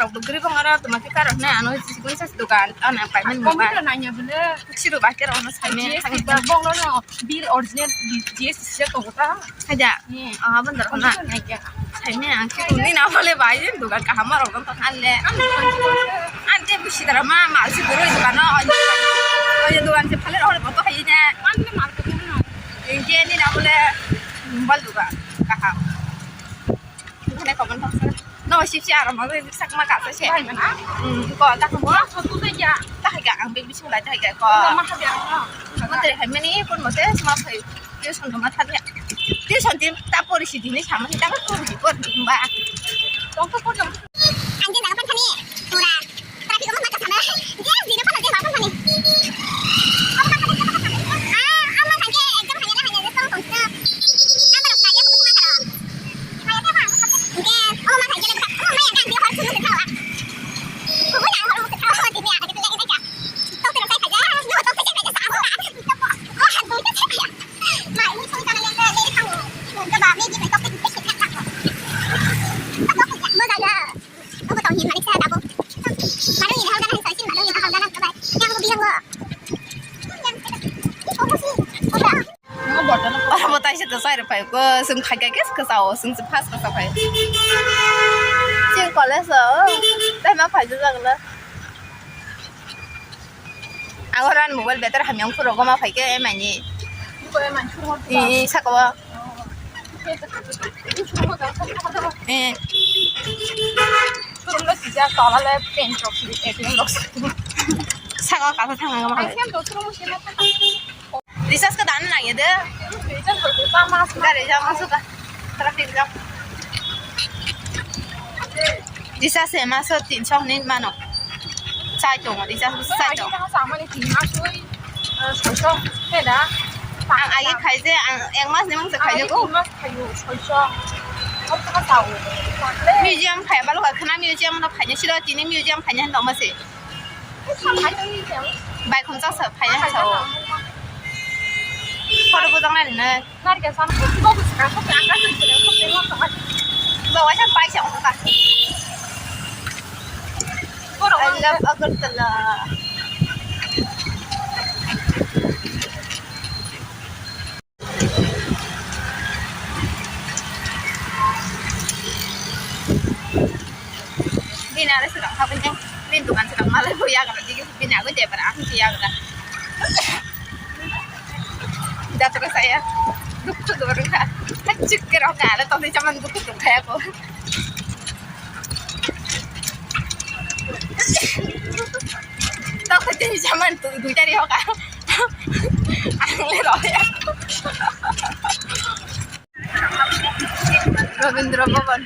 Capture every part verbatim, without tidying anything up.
karok dugri bong aro tuma khe karok na ano sikun sa dukan ano payment mo ba. Computer nanya bole. Siru ba khe rok no saime G S T thang ba bong no bill original G S T sijak tongo ta. Haja. Hmm. Ah, bandar ko na. Computer nanya. Saime ang khe ni na bole bai dukan kaham rok no tong ale. Ang te bisi dara ma ma si duro dukan no. Oye dukan se phale rok ko to hai ne. Ang ne mar ko no. Ang ke ni na bole bal dukan kaham. Bhane comment box no sip si aro ma sak ma ka se. Bai mana? Hmm, ko ta ko. Ko so tu ya. Ta ga ang big bisu lai ta ga ko. Ma ha ya. Mo te hai mani kon mo te ma phai. Tuition ko ma tha ya. Tuition din ta pori si din sa ma ta ko pori si pori din ba. Tong ko ko. Ang din da ka pan thani. Pura. Traffic omo mata sama. Dia dina pala dia pala ni. Ah, ama thangke exam hanya dah hanya dia tong tong sih. Nama rasa dia kudu mata. Hanya dia paham. Oke, oh mata jadi buka. Oh maya kan dia harus mesti tahu. Kudu yang harus mesti tahu dia ada kita kita. Tong terus saya kerja. No, tong saya kerja sama. Oh, hantu itu saya. Ma ini pun karena yang dari kamu. Coba media itu kita kita kita. Mau ada. Obo tong hin malik sa dabo. Madu ni hal dana hin sai sin madu ni hal dana kabai. Yang mo bilang mo. Yang obo si. Obo. Oro bo taisa to sai rok phai ko, chwng phai kha khe kwchao, chwng se first kwchao phai. Chwng college o, tei ma phai jak le. Ang oro ani mobile battery hamya wngkhe rw goma phaikhe M I ni. Iko M I ni phuru hor. Ee, saka o. Ee. Phuru no sijak, tola le pant rok si, A T M rok si. Saka o kaisa thang ang ma. Ai, sem to phuru mo sima thang. Recharge ka dan nang ya de. Recharge ko ta mas. Gari jam masuk ka. Traffic jam. Recharge se maso tinso hinwi mano. Chai tongo, recharge bo chai tongo. Ang agi khai je, ang ek mas ni mangsa khai je ko. Museum khai balo ka khna, museum no khai je siro tini museum khai je hin tongma se. Bai khum chak sa phai sa o. Photo bo tang nai nai. Nai ke san ko bo ka ko ka ka ko ko ko ko. Ba wa cha pai cha ko ka. I love Agartala. Bini aro swkang habani, bini dogan swkang malai bo yagra digi, bini agwi debra ang se yagra. Jatra saya dukhu dor kha, chik khe rok kha, aro tongwi chamani dukhu dor kha ya ko. Tok tei jaman tu dui tari hoka. Ang le roya. Rabindra Bhavan.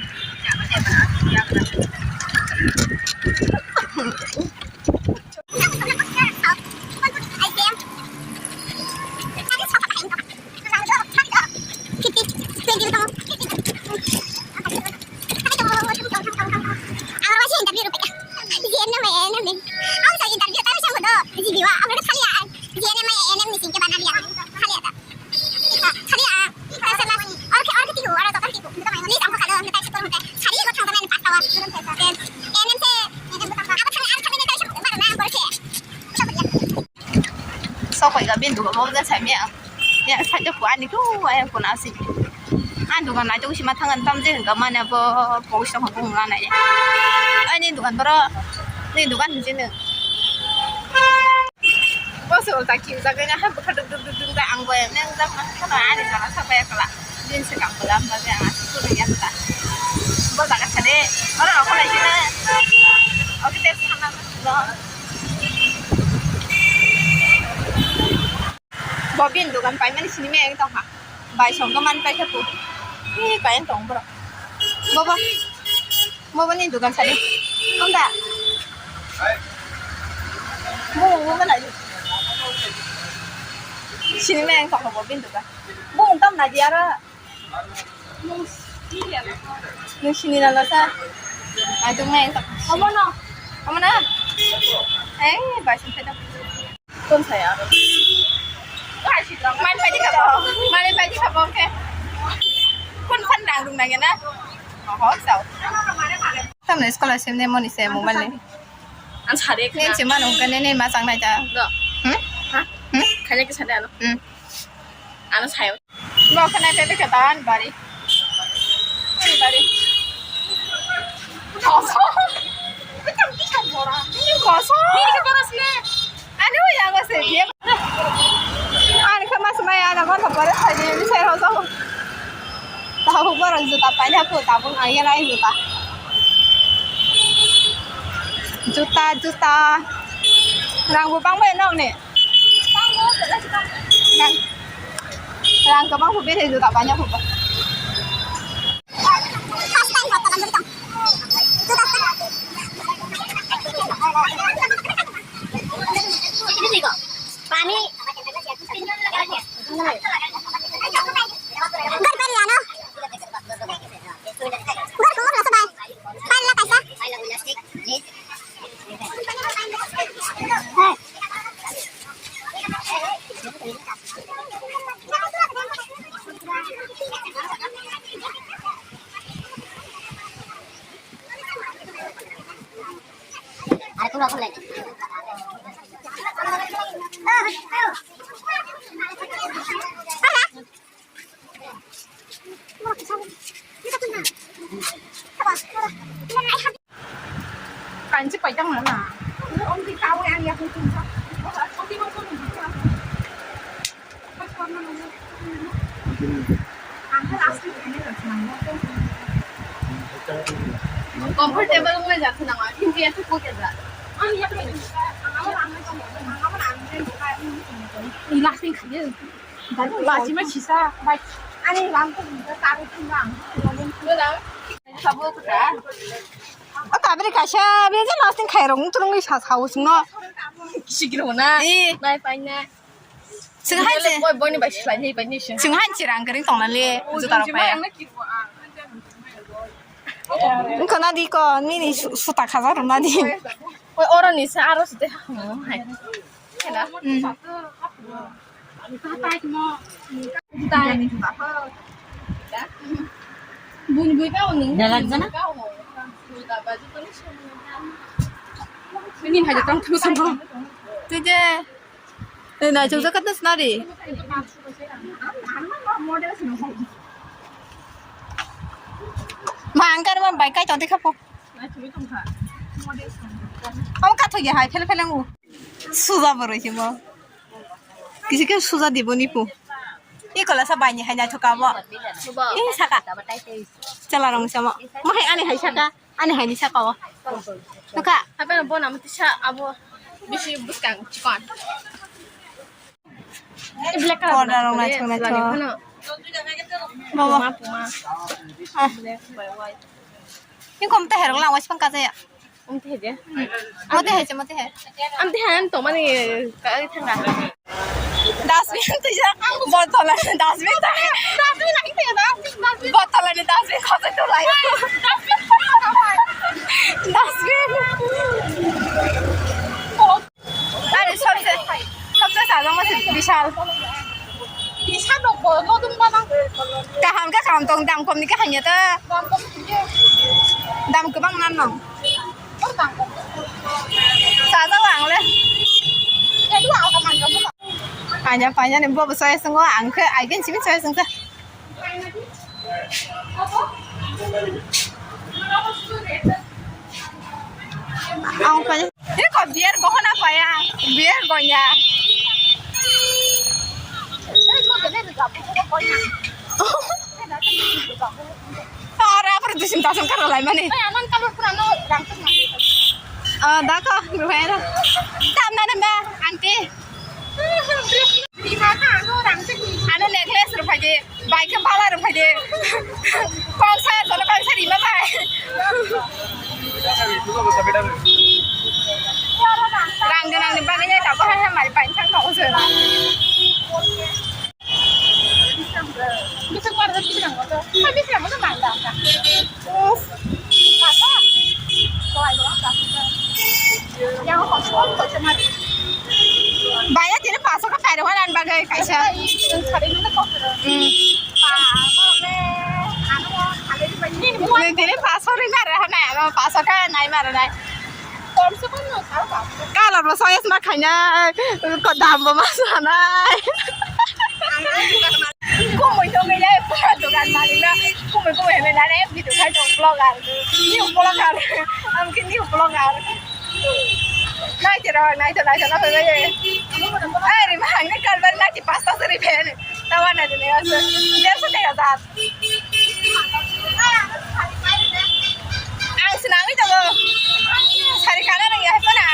Ang oro waisa interview rw Diwa, ang khe salia, G N M, A N M ni singke bana liya. Salia ta. Salia, orke, orke tiku, ora to tiku. Ni tang ko kado, ni tai ko te. Sari ko thang tang pas tawa. A N M se, abo thang, ang thang ni tai sa, ba na, ang ko se. Sok pai ga bin duka bo ga sai me. Ya, sai to ani tu, ay ko na si. Ani dukan nai to si ma thang tam je ga mane bo, bo sa ko ngai nai. Ani dukan boro, ni dukan ni ne. Bo se ulta ki jaga na ha bukha duk duk duk duk da ang bo ne jak ma thang ani jana sa ba kala. Din se kam bala ma je ang asi ko ya ta. Bo jaga sa de. Ora ko lai na. Oke te sana. Bo bini dukan paimani sini me tongkha. Bai songkha man paikha tu. Ni bai tong bro. Bobo. Bobo ni dukan sari. Tongda. Bo bo na. Sini me tongkha bo bini dukan. Bo tam na dia ra. Nung sini na lasa. Ai tung me. Omo no. Omo na. Eh, bai sini. Kon saya. Mani pai di kabo. Mani pai di kabo ke. Kon san dang dung nang na. Oh, sao. Tamne school sim ne moni se mobile ne. An sare ne se manu ke ne ne ma sang nai ta. Do. Hmm? Ha? Hmm? Kanya ke sare ano. Hmm. Ano sayo. Bo khe nai tete khe ta ani bari. Ani bari. Koso. Koso. Ani o yago se ye. Ani khe mas mai ana gon thapare sai ni sai ho jago. Tahu boro juta paina ko tabung aye rai juta. Juta, juta. Rang bo bang bai nok ne. Rang, rang kwbang phu bere juta banya phu ba. Pani. Gor peri ano. Gor khumuk rasa bai. Pai la kaisa. Kanchi paitang na na. Comfortable wngmani jaga nang, kintu ya kok ya. Ani ya kok. Lasting khaye. Lachima sisa, bai. Ani lam ko taru thumang. Sabo ko ta. O tabri kaisa, be je lasting khairok, nung turungwi sa sao sungno. Sikiro na. Eh. Bai pai na. Sing hai se. Boy, boy ni bai slai ni bai ni sing. Sing hai se rang kering tong na le. Juta rok pai. Ang na kiro ang. Wngkha na di ko, nini su-, suta khajak rwna di. Oi, oro ni sa aro site ha. Hai. Hela. Mm. Bun bui ka nung. Jalak jana? Nini hai tong tu sama. Tuje. Nini hai chukjak kata senari. Ma angkar ma bai kai tong tikha po. Omo kathok ya hai phele phele ngu. Suja bo roi se mo. Kisi khe suja di bo ni pu. I kola sa bai ni hai naithok ka bo. I saka. Chala rong se mo. Mo hai ani hai saka. Ani hai ni saka o. Saka. Hape bo nam tisa abo bisi buskang chikon. Black color. Powder rok naithok naithok. Baba. Puma, puma. Ah. Black, white, white. Ni kom te herok lang wais pang kajaya. Om te je. Mo te hai, mo te hai. Am te han to mani ka thanga. Dustbin te ja. Botol ani dustbin ta. Dustbin ani te dustbin, dustbin. Botol ani dustbin khojai to lai. Dustbin. Dustbin. Are, sorry, sorry. Bisal. Bisal rok bo no dum bana. Kaham kaham tong, dam kom ni kaham ya ta. Dam kom ni. Dam kwbang nan no. Sajak ang le. Paina paina ni bo bo saya swngo, ang khe aigen simi saya swngo. Ang paina. Eko beer gohona paya, beer goya. Ora apa tuh cinta sengkar lah mana? Oh, dako, berapa? Tak mana mbak, anti. Ano necklace rok phaidi, bai khe bala rok phaidi. Kok sa, jono kok sa rima bai. Rang gwnang ni bagwi ya, tabuk hai hamari pai thang tongo se. Bising bar, bising bar, bising bar, bising bar, bising bar. Baya tini paso ka pairo hana bagwi kaisa. Hmm. Tini paso ri mara hana, paso ka nai mara nai. Colour bo choice ma khaina, ko dam bo ma sanai. Kumui tongwi le pura dogan malik no. Kumui kumui hwnwi nane video khai tong vlogger. New vlogger. Ang khe new vlogger. Naithe rw, naithe, naithe, naithe, naithe. Ai, rima hangni kalbar naithe pasta sari phen. Tawa naithe ne asa. Derso tei hazar. Ang swnamwi tongo. Sari kana nang ya phana.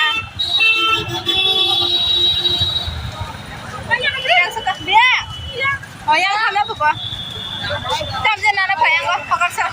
Yang suka dia. Oh, yang khamna bubo. Tam je nana phai ang phokar sa.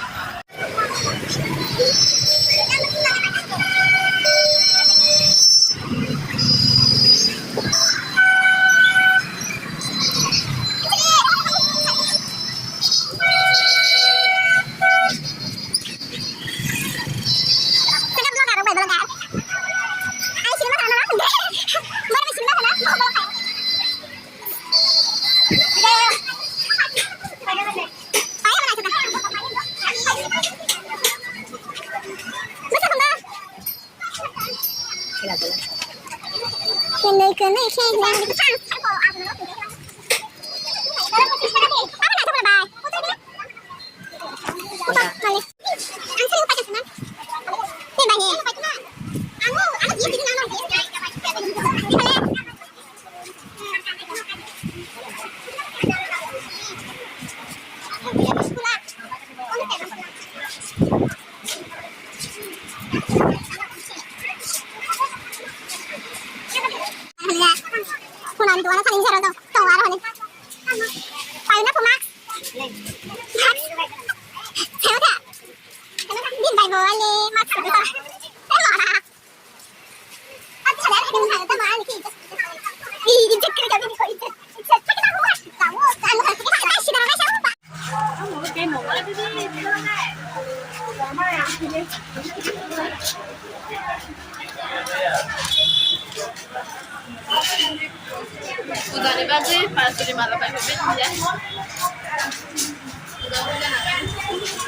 Phone ang duana saling zero do, tong aro hone. Paina pho mask. Mask. Sero da. Din bai bo ale mask. Pujani bagwi pansuri mala pai phaibai tongya.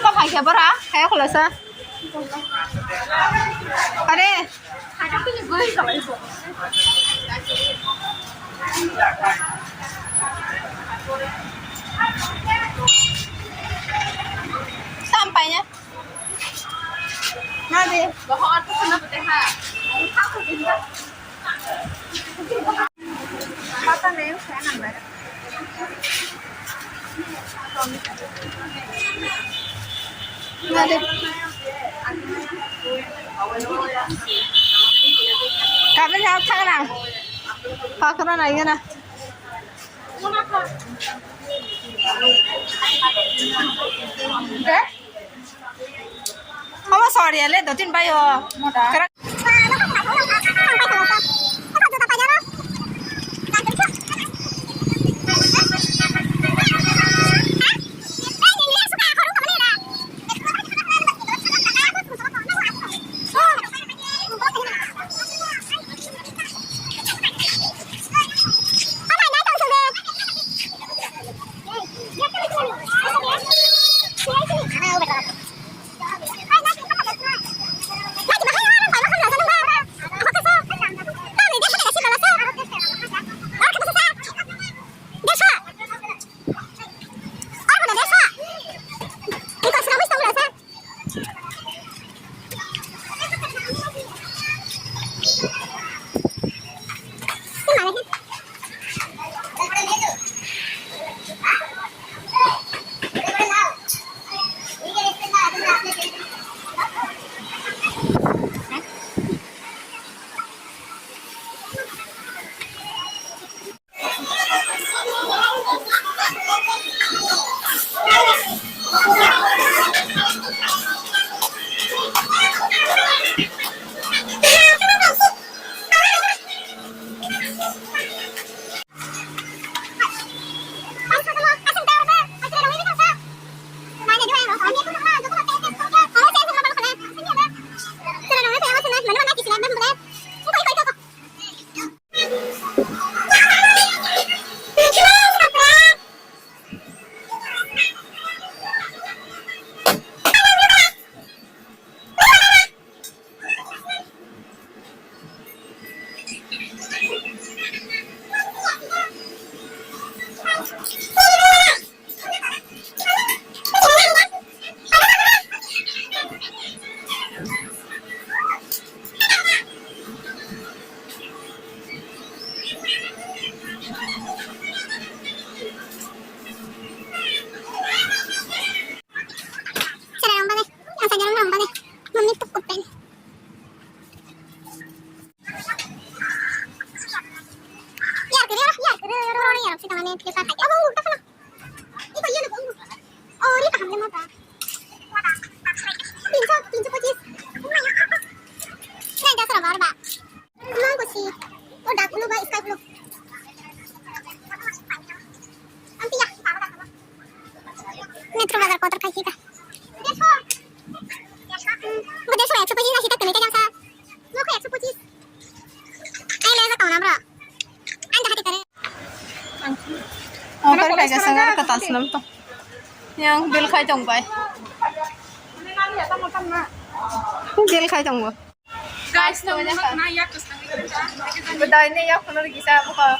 Kok hai khe bora? Kaya khulasa. Are. Sampai ya. Nade. Bahar tu kena betul ha. Kabel jauh thang na. Pakra na iya na. Deh? Omo sorry ale do tin bai o. Flipkart khai. Abo, abo, abo, abo. Iko, yeno, abo. Oh, ri kaham le mata. Tinso, tinso pochis. Nai, das ra bar ba. Mang ko si. Oh, dark blue ba, sky blue. Ang tiya. Metro bazar kotor khai kita. Bo deso ekso pochis na sita kene jang sa. Nokho ekso pochis. Ai le ja tong na bro. Ang da hati kare. Ang kar kai jasa ngar ka tas nam to. Yang bill khai tong bai. Bill khai tong bo. Guys, nang na ya to sang. Budai ne ya kono gisa buka.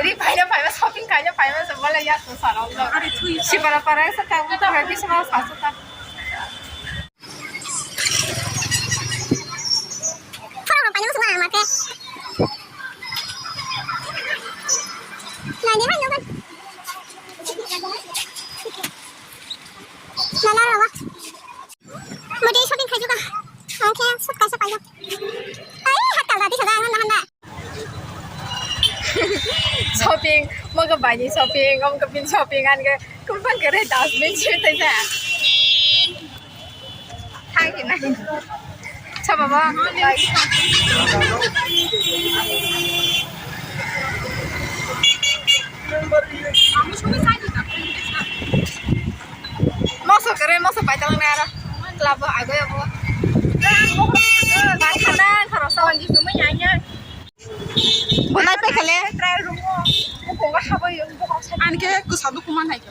Ri phaina phaima shopping khaina phaima sa bala ya to sara. Sibara para sa ka buka bisma sa sa. Phone rok paina muchung nang mate. Nai de hai no kan. Lala lala. Mode shopping khai juga. Oke, sut kaisa payo. Ai, hatta dadi sada ang nanda. Shopping, moga bani shopping, om kapin shopping, an ke kumpan kere dustbin sih tesa. Hai kena. Coba ba. Moso kere, moso pai talang nara. Labo ago ya bo. Bathana, khoroksa. Bonai pai khale. Trial room o. Bukungo habai, bukungo sai. Anke kusa dukuman hai khe.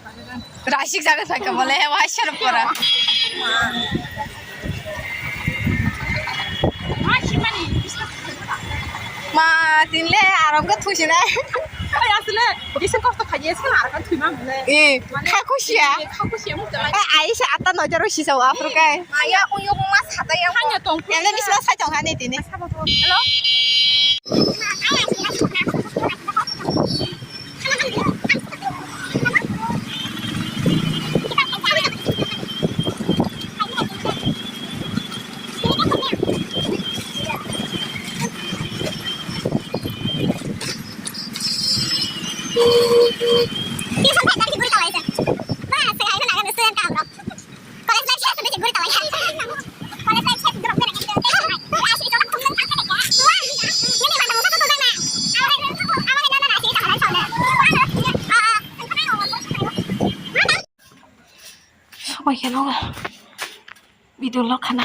Rasik jaga sai khe bole, wai sar pora. Ma, tinle aram khe thusinai. Ai, asle, kisa kosto khaye, sa aram khe thwima mole. Eh, kha khusiya. Kha khusiya, muk jalai. Ai, sa atta nojar o sisa wa, afro kai. Maya, uyo, mas hata ya. Hanya tong. Ele bisma sai tong hani tini. Hello? Oke, no. Video lo khana.